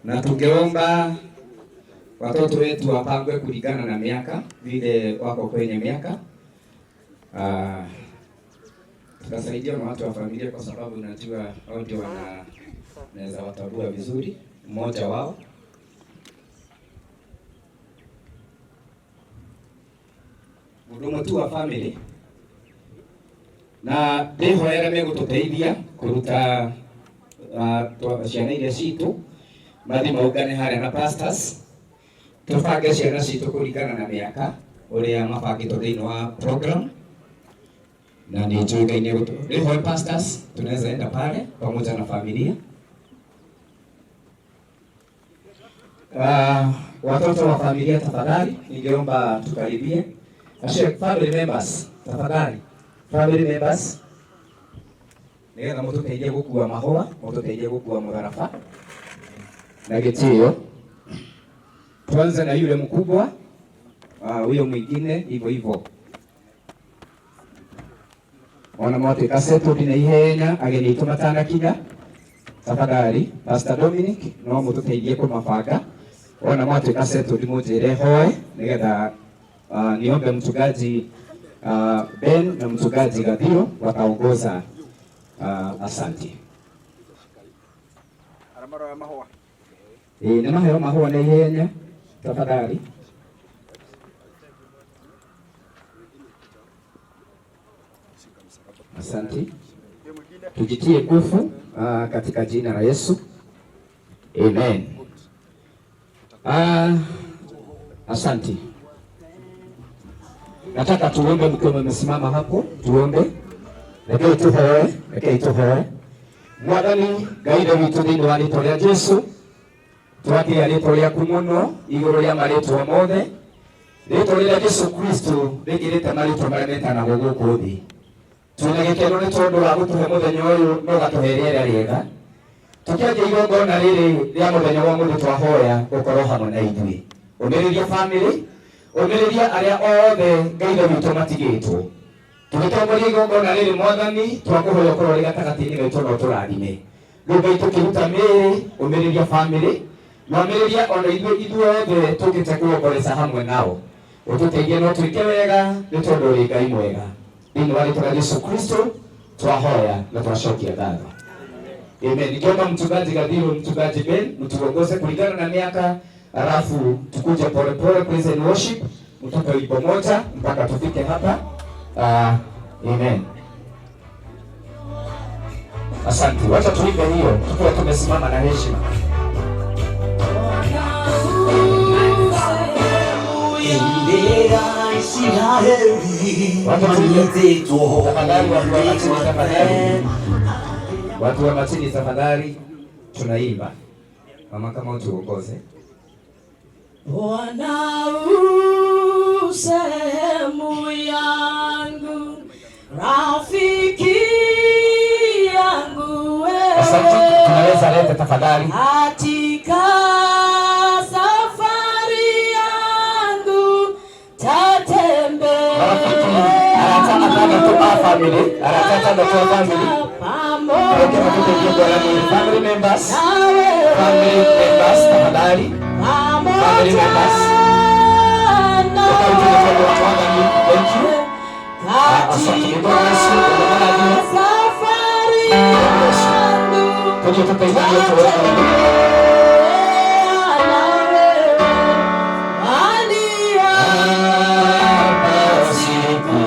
Na tungeomba watoto wetu wapangwe kulingana na miaka vile wako kwenye miaka. Tutasaidiwa na watu wa familia kwa sababu najua hao ndio wanaweza watambua vizuri mmoja wao. Mũndũ tu wa family na ndĩhoere megũtũteithia kũruta ciana iria citũ mathi maungane harĩa na pastors, tũbange ciana citũ kũringana na mĩaka ũrĩa mabangĩtwo thĩinĩ wa program, na nĩ njũĩ Ngai nĩ ndĩhoe pastors tunaweza enda pale pamoja na familia. Watoto wa familia tafadhali, ningeomba tukaribie. Ashe, family members tafadhali, family members nigetha mututeithie gukua mahũa, mututeithie gukua mũtharaba na gĩtĩo. Tuanze na yule mkubwa, huyo mwingine hivyo hivyo. Ona mwatuĩka settled na ihenya ageni aitũ matanakinya, tafadhali Pastor Dominic no mũtũteithie kũmabanga. Ona mwatuĩka settled mũnjĩre hoe nigetha niombe mchungaji Ben na mchungaji Gathiro wataongoza. Asante. Nĩ maheo mahũa na ihenya tafadhali. Asante. Tujitie nguvu katika jina la Yesu. Amen. Asante. Nataka tuombe mkiwa mmesimama hapo, tuombe. Rekei tuhoe, rekei tuhoe. Mwathani Ngai witũ thĩinĩ wa rĩtwa rĩa Jesu, twatĩĩa rĩtwa rĩaku mũno igũrũ rĩa marĩtwa mothe. Rĩtwa rĩrĩa Jesu Kristo rĩkĩrĩte marĩtwa marĩa metanagwo gũkũ thĩ. Twĩna gĩkeno nĩ tondũ wa gũtũhe mũthenya ũyũ na ũgatũhe rĩera rĩega. Tũkĩanjia igongona rĩrĩ rĩa mũthenya wa ũmũthĩ, twahoya ũkorwo hamwe na ithuĩ. Ũmĩrĩria family, ũmĩrĩria arĩa othe Ngai witũ matigĩtwo. Tũgĩtongoria igongona rĩrĩ Mwathani, twakũhoya ũkorwo ũrĩ gatagatĩ-inĩ gaitũ na ũtũrathime. Rĩu Ngai tũkĩruta mĩĩrĩ, ũmĩrĩria family, na ũmĩrĩria ona ithuĩ ithuothe tũkĩte kuomboleza hamwe nao. Ũtũteithie no twĩke wega nĩ tondũ ũrĩ Ngai mwega. Thĩinĩ wa rĩtwa rĩa Jesu Kristo twahoya na twacokia ngatho. Amen. Nikiomba mchungaji Gathiro, mchungaji Ben, mtuongoze kulingana na miaka, alafu tukuje pole pole praise and worship, mtupe wimbo moja mpaka tufike hapa. Amen. Asante. Wacha tuimbe hiyo tukiwa tumesimama na heshima. Wacha tuimbe. Tafadhali watu wa chini, tafadhali. Watu wa chini tafadhali, tunaimba. Mama kama utuongoze. Bwana u sehemu yangu, rafiki yangu wewe. Asante, tunaweza leta tafadhali. Katika safari yangu tatembea. Marafiki, arata tu a family, arata tu a family. Okay, family members, family members tafadhali. Family members. Thank you. Asante. Safari yangu Tuje tuteithie tuone. Hapa siku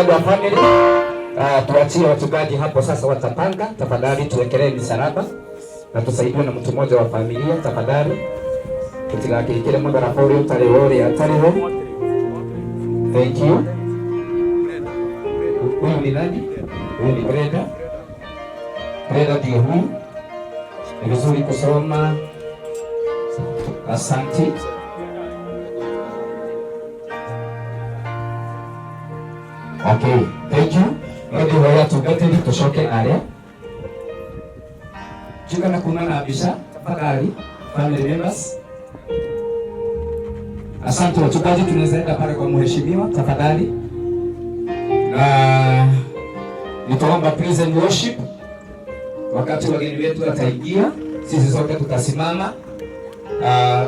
Andũ a family, tuachie wachungaji hapo sasa watapanga. Tafadhali tuwekelee misalaba na tusaidiwe na mtu mmoja wa familia tafadhali. Tutigakĩkĩre mũtharaba ũrĩa ũtarĩ wa ũrĩa atarĩ ho. Thank you. Huyu ni nani? Huyu ni Brenda. Brenda ndiye huyu. Ni vizuri kusoma. Asante. Okay, thank you. Nĩ hoya tungatĩri tũcoke arĩa Juga na kuna na mbica tafadhali, family members. Asante wachungaji, tunaweza enda pale kwa mheshimiwa tafadhali, na nitaomba praise and worship. Wakati wageni wetu wataingia, sisi sote tutasimama,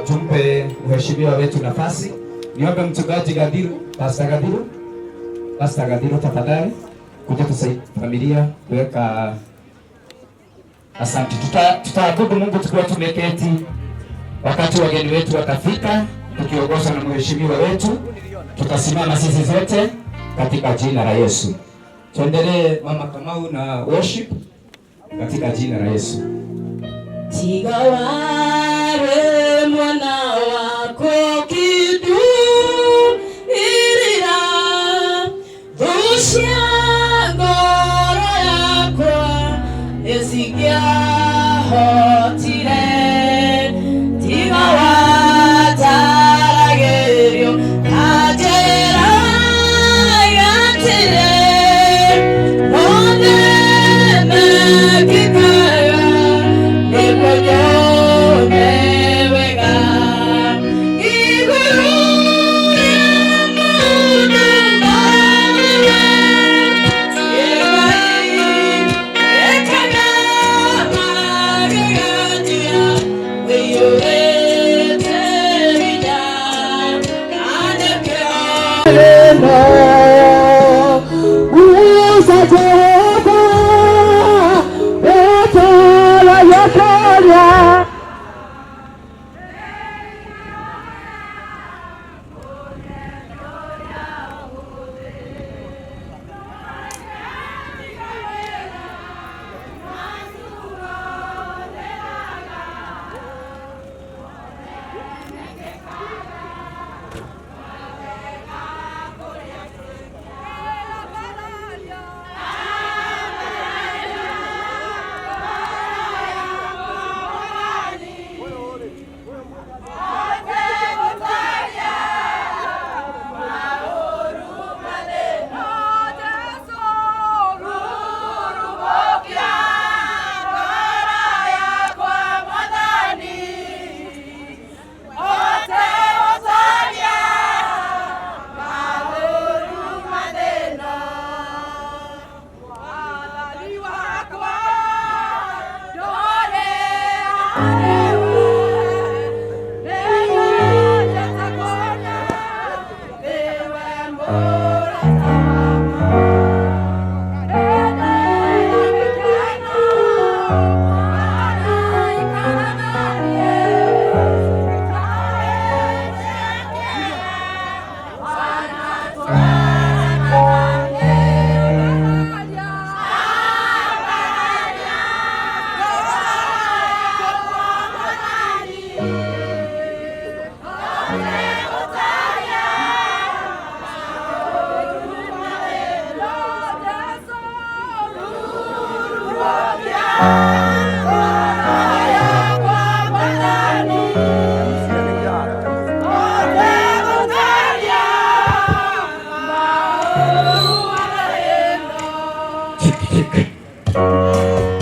tumpe mheshimiwa wetu nafasi. Niombe mchungaji Gadiru, Pastor Gadiru, Pastor Gadiru tafadhali, kuja tusaidie familia kuweka. Asante. Tutaabudu Mungu tukiwa tumeketi, wakati wageni wetu watafika, tukiongozwa na mheshimiwa wetu, tutasimama sisi zote katika jina la Yesu. Tuendelee Mama Kamau na worship katika jina la Yesu. Tiga ware mwana wako kidu irira Thusha ngoro yakwa esikia hotire Tiga wataragerio ajera yatire Mone mekikaya nikunyone wega Iguru rĩa mũndũ ekaga magegania wĩiyũrĩte hinya anake. Uza Jehova, etala yakonya.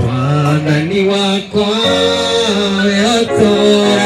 Mwathani wakwa yatũũraga.